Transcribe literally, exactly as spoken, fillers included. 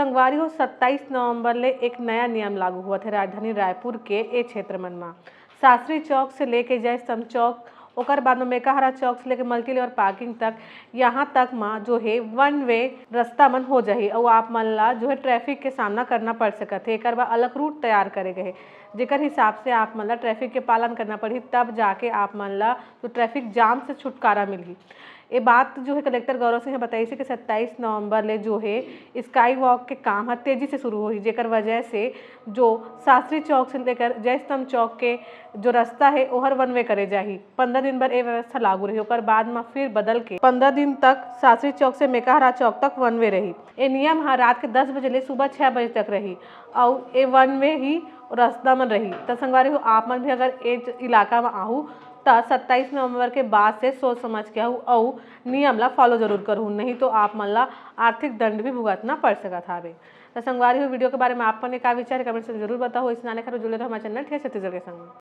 संगवारी हो, सत्ताईस नवंबर ले एक नया नियम लागू होवत हे राजधानी रायपुर के ए क्षेत्र मन म। शास्त्री चौक से लेके जयस्तंभ चौक, ओकर बाद में मेकाहारा चौक से लेके मल्टी लेवल पार्किंग तक, यहाँ तक म जो हे वन वे रास्ता मन हो जाही अउ आप मन ला जो हे ट्रैफिक के सामना करना पड़ सकत हे। एकर बर अलग रूट तैयार करे गए हे, जेकर हिसाब से आप मन ला ट्रैफिक के पालन करना पड़ही, तब जाके आप मन ला जो ट्रैफिक जाम से छुटकारा मिलही। ये बात जो है कलेक्टर गौरव सिंह बताइस कि सत्ताईस नवंबर ले जो है स्काई वॉक के काम ह तेजी से शुरू होही, जेकर वजह से जो शास्त्री चौक से लेकर जयस्तंभ चौक के जो रास्ता है ओहर वन वे करे जाही। पंद्रह दिन बर ये व्यवस्था लागू रही, ओकर बाद में फिर बदल के पंद्रह दिन तक शास्त्री चौक से मेकाहारा चौक तक वन वे रही। ये नियम ह रात के दस बजे ले सुबह छह बजे तक रही अउ ये वन वे ही रास्ता मन रही। त संगवारी हो, आप मन भी अगर ए इलाका में आहू त सत्ताईस नवंबर के बाद से सोच समझ के आहू अउ नियम ला फॉलो जरूर करहू, नहीं तो आप मन ला आर्थिक दंड भी भुगतना पड़ सकत हावे। त संगवारी हो, वीडियो के बारे में आप मन के का विचार है, कमेंट से जरूर बताओ। इस नाने खबर जुड़े रहो हमारे चैनल ठेठ छत्तीसगढ़ के संग।